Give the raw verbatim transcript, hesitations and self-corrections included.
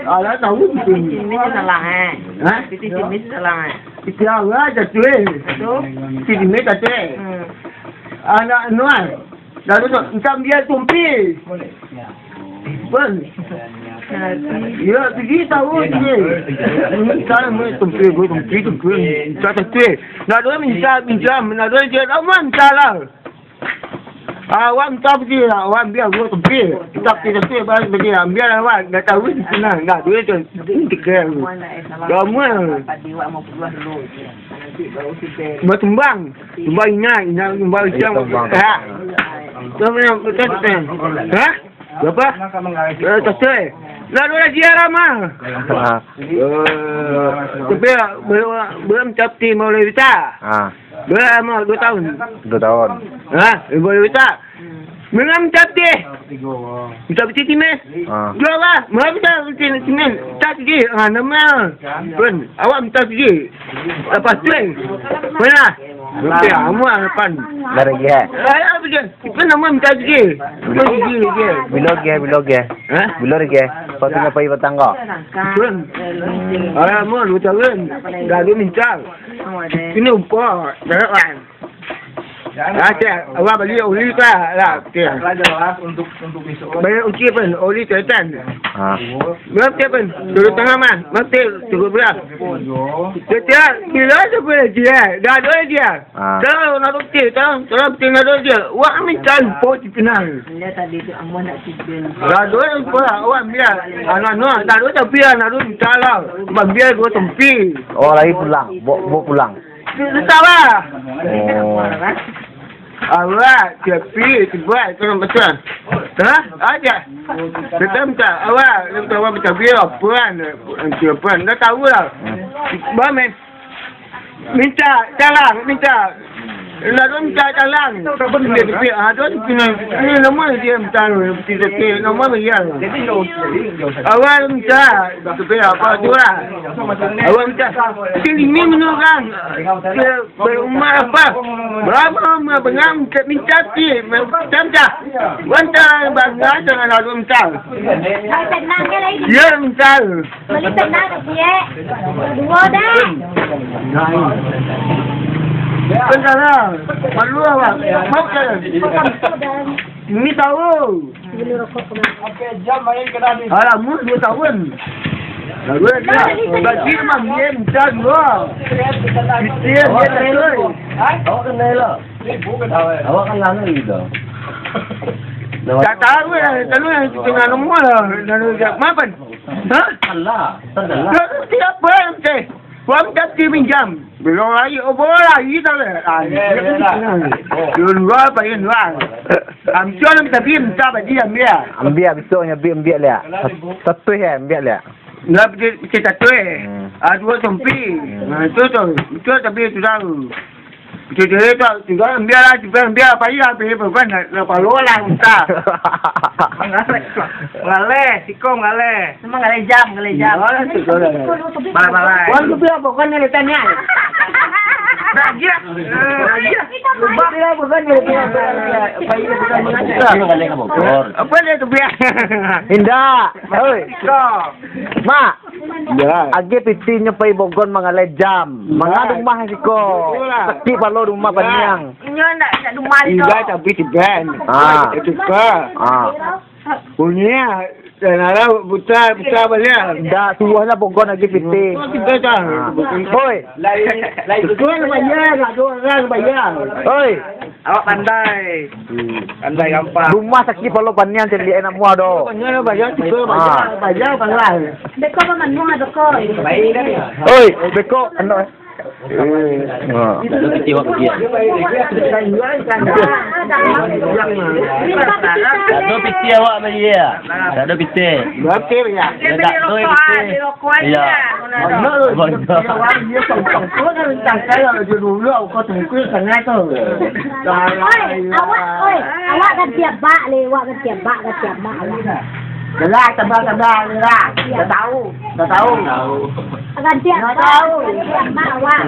Alah, tahu. Sini salah, eh. Hah? Sini salah, eh. Itu awak jatuh, eh. Itu? Sini jatuh, eh. Hmm. Anak nuan. Lalu tu, entah dia tumpi. Pun. Ya, pergi tahu dia. Entah, tumpi, tumpi, tumpi, tumpi. Entah jatuh, eh. Lalu minta, minta, lalu dia, "Aman, salah." Awak minta pergi, awak ambil dua kepil. Kita pergi kepil, balik pergi, ambil awak, dah tahu di sana, dah duit tu, tiga. Lama. Bertumbang, tumbang ingat, ingat tumbang macam. Tumbang. Ha. Tumbang, betul, betul. Ha? Berapa? Eh, tak sesuai. Lalu lagi arah mah. Ha. Eh, tapi, belum, belum capti mau lebih tak? Ha. Berapa lama? Dua tahun. Dua tahun. Ha? Boleh tak? Mengam capti. Minta peti sini. Ha. Jual lah. Mengam minta peti sini. Tak sini. Ha, nama. Pun. Awak minta sini. Lepas tu, eh. Mana? Nanti amu harapan. Dari dia. Ayo, apa dia? Itu nama minta sini. Itu sini dia. Bilo ge, bilo ge. Ha? Bilo ge. Patutnya pai batangga. Pun. Ayo, amu dua tahun. Dah dua minta. Ini upah. Jangan. Ah, tiap, awak bali oli tu lah, tiap. Lah jelas untuk, untuk besok. Bayar uji pun, oli tetan. Ha. Berapa tiap pun? Turun tengah mah, mati turun belah. Setiap bila tu boleh dia, dah ada dia. Ha. Kalau nak roti, tahu, kalau betul nak roti, wah minta lupa di penang. Dia tadi tu amun nak tidur. Dah ada pun, awak biar. Anak no, dah ada tapi anak tu minta lah. Biar dua tempi. Oh, lagi pulang. Bawa, bawa pulang. Susah lah. Oh. Awak, tapi, buat, tu yang betul. Ha? Aja. Kita minta, awak, minta awak minta bil, apa kan? Apa kan? Dah tahu lah. Hmm. Bah, men. Minta, talang, minta. Lalu minta talang. Dia, dia, ah, dia, dia, nama dia minta, dia, dia, nama dia. Awak minta, tapi apa tu lah. Awak minta. Sini ni menurang. Dia Berumah apa? Berapa rumah bengang, minta ti, minta dah. Wanta bangga dengan lalu minta. Ai, tenang je lah, ini. Ya, minta. Beli tenang, Cik. Dua dah. Nah, ini. Sekarang, perlu apa? Makan. Ini tahu. Alah, mun dua tahun. Lalu dia, gaji mah dia minta dua. Dia, dia tak tahu. Awak kenal lah. Awak kenal lah gitu. Tak tahu lah, tahu lah, tengah rumah lah. Lalu dia, mapan? Ha? Alah, tak ada lah. Lalu dia apa, Cik? Wang tapi minjam. Belum lagi, oh, bola lagi tak ada. Ah, dia minta. Dia luar, paling luar. Ambil tapi minta bagi ambil. Ambil, besok nyo ambil, ambil liak. Satu ya, ambil liak. Enggak, betul, betul satu eh. Hmm. Ah, dua sompi. Hmm. Nah, itu tu. Itu tapi sudah. Betul tu, sudah ambil lah, sudah ambil apa ya, apa ya, bukan, nak, nak palo lah, minta. Ngaleh, siko ngaleh. Cuma ngalai jam, ngalai jam. Balai-balai. Wan rupiah bukan nilai tanya. Bahagia. Bahagia. Rupiah bukan nilai tanya. Bahagia bukan mengaji. Apa dia tu, Bia? Indak. Oi. Mak. Ya. Agi pitinyo pai Bogor mangalai jam. Mangadu rumah siko. Sakik palo rumah paniang. Inyo ndak, ndak rumah tu. Indak, tapi tiban. Ah. Itu ka. Ah. Punya. Tanah buta, buta baliak. Ndak, suruahlah Bogor agi pitih. Kita dah. Oi. Lai, lai. Tuan bayar, nak dua orang bayar. Oi. Awak pandai. Pandai gampang. Rumah sakik palo paniang cari anak mua do. Paniang bayar, kita bayar, bayar, pandai. Beko apa manuang, beko? Oi, beko, anak. Eh, ha. Tak ada piti awak bagi, ya? Tak ada piti awak bagi, ya? Tak ada piti. Berapa ya? Dia tak tahu piti. Iya. Abang, abang. Oi, awak, oi, awak ganti abak le, awak ganti abak, ganti abak awak. Dah lah, sabar, sabar, dah lah. Dah tahu, dah tahu. Ganti abak, ganti abak awak.